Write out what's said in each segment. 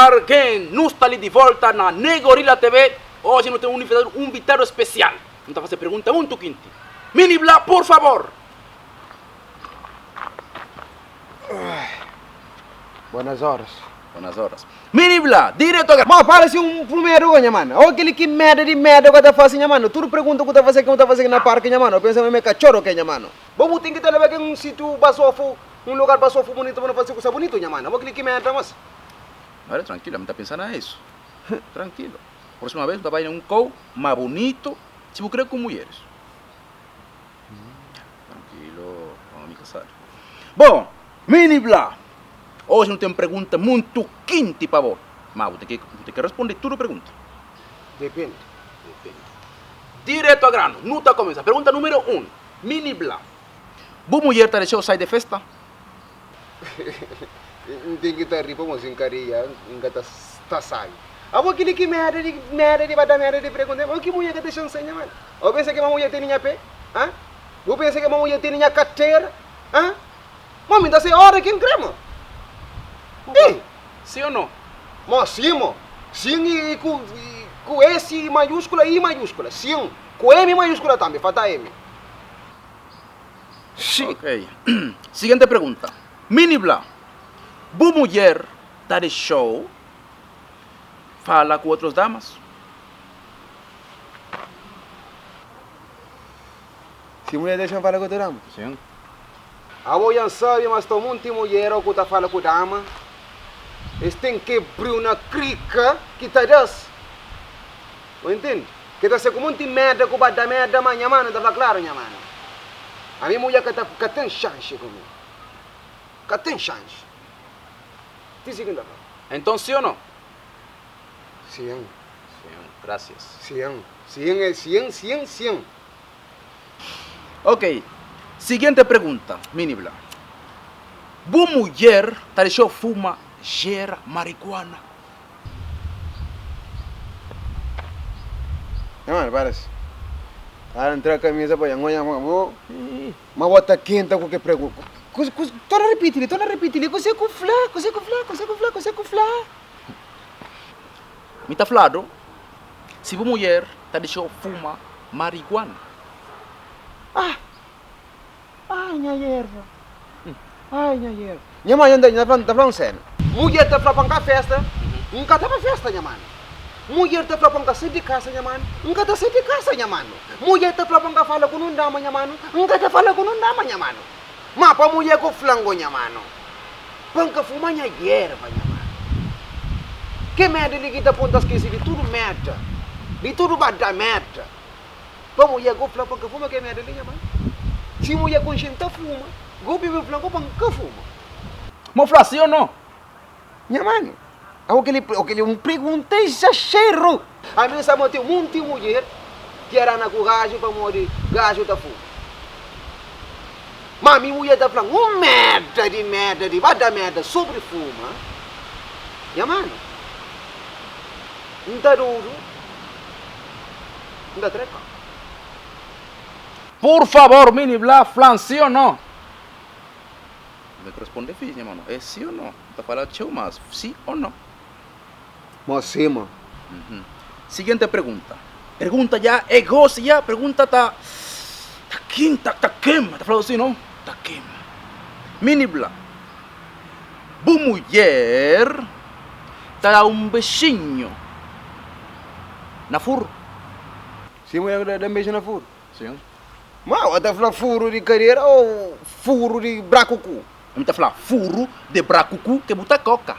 Argen, nu sta li di volta na Negorila TV. Oji nu ten un invitadu, un invitadu spesial. Nu ta fase pergunta muntu kinti. Mini Bla, por favor! Buenas horas. Buenas horas. Mini Bla, direto a. Ma parasi un prumeru go nha mano. O kili ki merda di merda ku ta fasi nha mano. Tudu pergunta ku ta fasi ku ta fasi na parki nha mano. Pensa ma mi é kachoro ke nha mano. Bo bu ten ki ta leba ke un sitiu basofu, un lugar basofu bunitu pa no fasi kusa bunitu nha mano. Bo kili ki merda mas. Mara trankilo, ami ta pensa na eso. Trankilo. Próxima vez bu ta bai na un kou ma bunitu si bu kre ku mulheres. Trankilo, omi kasadu. Bon, mini bla, oji nu ten pergunta muntu kinti pa bo. Ma bu ten ki, bu ten ki responde tudu pergunta. Depende. Depende. Direto a grano, nu ta kumesa. Pergunta numero un, mini bla, bu mulher ta dexau sai de festa? N ten ki ta ri pamodi si N ka ri ya N ka ta sta sabi. Abo kili ki merda di merda di ba da merda di pregunta o ki mulher ka dexa N sai nha mano? Bo pensa ki ma mulher tene nha pe? Ha? Bo pensa ki ma mulher tene nha kartera? Ha? Mo mi ta sai ora ki N kre mo. Ih! Si o no? Mo si mo. Sin i ku ku S maiuskula i maiuskula. Sin. Ku M maiuskula tambi, falta M. Si. Ok. Siguiente pregunta. Mini bla, bu mudjer ta dexou fala ku otrus damas? Si mudjer dexan fala ku otu dama? Sin. Abo ya N sabi ma sta munti mudjer o ku ta fala ku dama, es ten ke briu na krika ki ta das. Bu intende? Ke ta ser ku monti merda ku ba da merda ma nha mano ta fla klaru nha mano ami mulher ka ta ka ten xanxe ku mi ka ten xanxe ti si ki N ta fla. Enton si o no? Sin. Sin, gracias. Sin, sin e sin sin sin. Ok, siguiente pregunta, mini bla. Bu mulher ta dexau fuma jera marihuana? Nha mano, parasi. Kara ntra kamisa pa nha ngonha ma bo ma bo ta kenta ku ke pregunta. Kus kus torna ripiti li, torna ripiti li. Kuse ku fla? Kuse ku fla? Kuse ku fla? Kuse ku fla? Mi ta fladu si bu mulher ta dexau fuma marihuana. Ah! Ai nha erva, ai nha erva. Nha mãe anda nha ta fla un sena. Mudjer ta fla pa N ka festa, N ka ta ba festa nha mano. Mudjer ta fla pa N ka sai di kasa nha mano, N ka ta sai di kasa nha mano. Mudjer ta fla pa N ka fala ku nun dama nha mano, N ka ta fala ku nun dama nha mano. Ma pa mudjer ku fla-m go nha mano, pa N ka fuma nha yerva nha mano. Ke merda li ki ta pô-m ta skese di tudu merda, di tudu ba da merda. Pa mulher go fla pa N ka fuma ke merda li nha mãe. Si mulher konxe N ta fuma, go bebe fla go pa N ka fuma. Mo fla si o no? Nha mano, awo keli keli un pregunta exageru. Ami N sa ma ten munti mulher ki era na ku gaju pamodi gaju ta fuma. Ma mi mulher ta fla-m un merda di merda di ba da merda sobri fuma. Nha mano, N ta dodu. N ta trepa. Por favor mini bla flan si o no? Bo ta responde fis nha mano, é si o no? Bo ta fala txeu mas si o no? Mo si mo. Siguiente pregunta. Pregunta ya é gosi ya, pregunta ta ta kinta, ta kema, ta fladu si no? Ta kema. Mini bla, bu mudjer ta da un bexinhu na furu. Si mulher da un beju na furu? Sim. Ma o ta fla furu di kadera ou furu di brakuku? Mi ta fla furu di brakuku ke bu ta koka.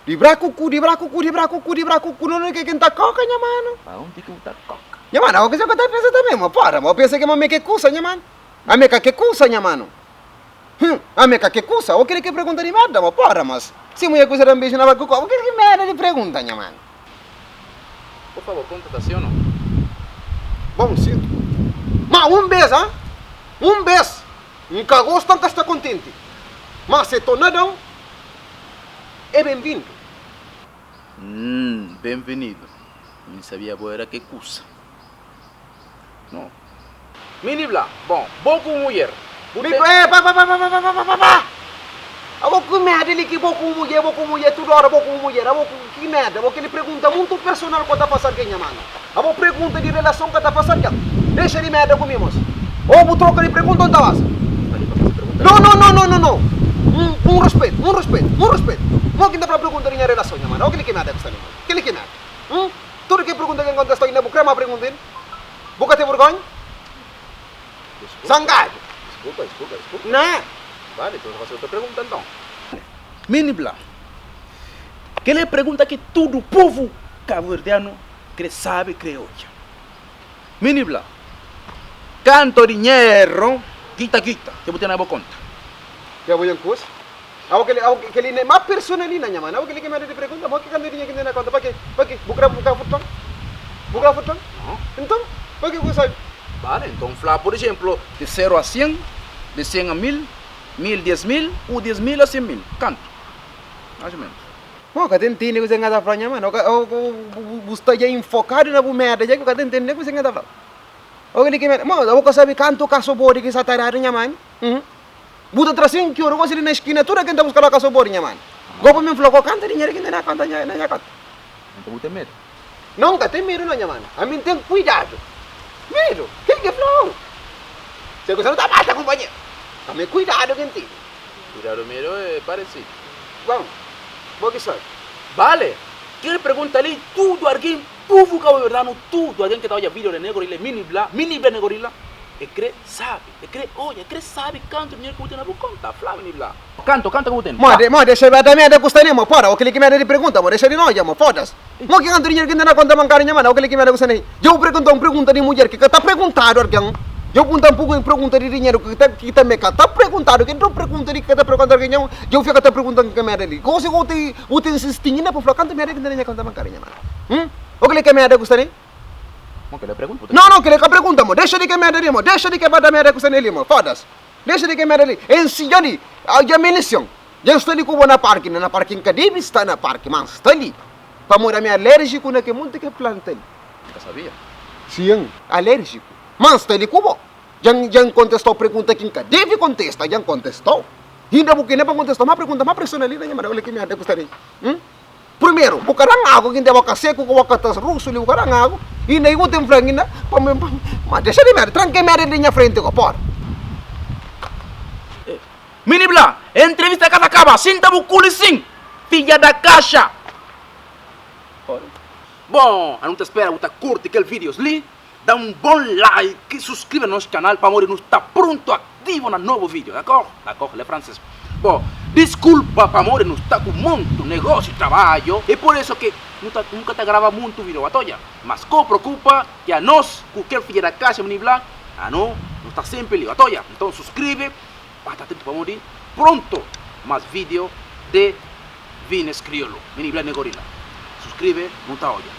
Di brakuku, di brakuku, di brakuku, di brakuku, no no ke ke N ta koka nha mano? Pa undi ke bu ta koka? Nha mano, awo kisa ku ta pensa tanbe, ma pora, ma o pensa ke ma mi ke kusa nha mano? Ami ka ke kusa nha mano? Hum, ami ka ke kusa, o kile ke pregunta di merda, ma pora, mas si mulher kusa da un beju na brakuku, o kile ke merda di pregunta nha mano? Por favor, kontesta si o no? Bom, sintu. Ma un bes, ha? Un bes, N ka gosta, N ka sta kontenti. Ma se torna da-m, é ben-vindu. Hum, ben-venidu. Mi N sabia bo era ke kusa. No. Mini bla, Bon, bo ku mudjer, bu Mi ten. Eh, pa, pa, pa, pa, pa, pa, pa, pa, pa! Abo ki merda li ki bo ku mudjer, bo ku mudjer tudu ora bo ku mudjer, abo ku ki merda, abo keli pregunta muntu personal ko ta fasi algen nha mano. Abo pregunta di relason ka ta fasi algen. Dexa di merda ku mi mos. Ou bu troka di pregunta ou nta basa. No no no no no no. Un un respetu, un respetu, un respetu. Mo ki nta fla pregunta di nha relason nha mano. Abo keli ki merda ku sta li mano. Keli ki merda. Hum? Tudu ki pregunta ki N kontesta inda bu kre ma pregunta inda? Bu ka ten vergonha? Zangadu. Desculpa, desculpa, desculpa. Nã. Vale, então vou fazer outra pergunta então. Mini Bla, kel é pergunta ki tudu povu kabuverdianu kre sabe, kre odja. Mini Bla, kantu dinheru kita kita ke bu ten na bo konta? Ke bu ten kusa? Abo keli, abo keli ne ma personalina nha mano. Abo keli ke manda di pergunta, mo ki kantu dinheru ki ten na konta? Pa ke? Pa ke? Bu kre bu ka furtan? Bu ka furtan? No. Nton, pa ke ku sabi? Bale, nton fla, por exemplo, di 0 a 100, di 100 a 1000, 1000 10000, ou 10000 a 100000. Kantu? Mais ou menos. Mo ka ta intende kuzê ki N ta fla nha mano. Bu sta dja infokadu na bu merda dja ki bu ka ta intende kuzê ki N ta fla. Abo keli ke merda. Mo, abo ka sabi kantu kaso bodi ki sa ta dadu nha mano? Bu ta tra 5 oru gosi li na skina tudu ken ta buska la ka so bodi nha mano. Go pa mi fla go kanta dinheru ki N ten na konta na nha konta. Nta bu ten medu? No N ka ten medu no nha mano. Ami N ten kuidadu. Medu? Ken ki fla-u? Se kusa no ta mata kunpanheru. Ami kuidadu ki N tene. Kuidadu medu e paresidu. Bon, bo ki sabi. Bale, kel pergunta li tudu argen, povu kabuverdianu tudu argen ki ta odja video de Ne Gorila, mini bla, mini bla Ne Gorila, e kre sabi. E kre odja, e kre sabi kantu dinheru ki bu ten na bu konta. Fla mi la. Kantu, kantu ki bu ten? Mo, mo, dexa ba ta merda ku sta ne, mo, pora, o kili ki merda di pregunta, mo, dexa di noja, mo, fodas. Mo, ki kantu dinheru ki N ten na konta bankariu nha mana, o kili ki merda ku sta ne. Dja bu pregunta un pregunta di mudjer ki ka ta preguntadu algen. Dja bu punta un pregunta di dinheru ki ta, ki tanbe ka ta preguntadu. Kel otu pregunta di ki ka ta preguntadu algen, dja bu fika ta pregunta-m ki merda li. Gosi bu ta, bu ta insisti inda pa fla kantu merda ki N ten na nha konta bankariu nha mana. Hum? O kili ki merda ku sta ne. No, no, kel-li ka pergunta, mo. Dexa di ke merda li, mo. Dexa di ke bada merda ku sta neli, mo. Fodas. Dexa di ke merda li. Ensi dja li. Dja menisian. Dja N sta li ku bo na parki. Na parki N ka debe sta na parki, ma N sta li. Pamodi ami alérjiku na ke monti ke planta li. N ka sabia. Sin, alérjiku. Ma N sta li ku bo. Dja N, dja N kontestau pergunta ki N ka debe kontesta. Dja N kontestau. Inda bu kene pa N kontestau ma pergunta ma preson ali na nha mada. Ola ki merda ku sta li. Hum? Primeru, bu ka dan agu ki N deba ka seku ku boka ta rusu li, bu ka dan agu, inda i bu ten fla inda pa mi, ma dexa di merda, tranka e merda di nha frenti go, pora. Mini bla, entrevista ka ta kaba, sinta bu kuli sin, fidja da kaxa. Bon, anu ta spera bu ta kurti kel videos li, da un bon like, suscribe na nos canal pamodi nu sta pronto activo na novo video, d'accord? D'accord, le francés. Bon, disculpa pamodi nu sta ku montu negocio, trabadjo, e por eso ke nu ta nu ka ta grava muntu video, atoja. Mas ko preocupa ke anos ku kel fidja da kaxa mini bla, ano nu sta sempre li, atoja. Nton suscribe pa ta atento pamodi pronto mas video de Vines Criolo, mini bla ne gorila. Suscribe, nu ta odja.